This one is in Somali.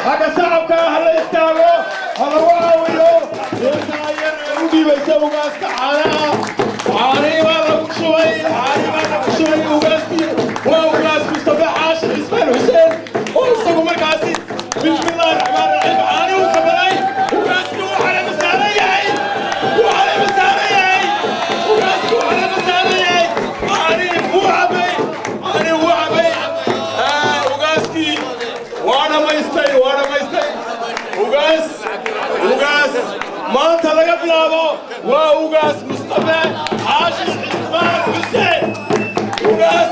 Xagga sacabka ha la istaago, ha lagu caawiyo intaa yar ee u dhiibaysa ugaaska caanaha. Caanihii baa lagu shubay, caanihii baa lagu shubay ugaaskii. Waa Ugaas Mustafa Xaashi Cismaan Xuseen oo isagu markaasi, bismillahi raxmaan raxiim, caanihi uu kabaday. Ugaaskii wuu caleema saaran yahay, wuu caleema saaran yahay. Ugaaskii wuu caleema saaran yahay. Caanihii wuu cabay, caanihii wuu cabay. Ugaaskii waa dhammaystay, waa dhammaystay. Ugaas, ugaas maanta laga bilaabo waa Ugaas Mustafa Xaashi Cismaan Xuseen. Ugaas.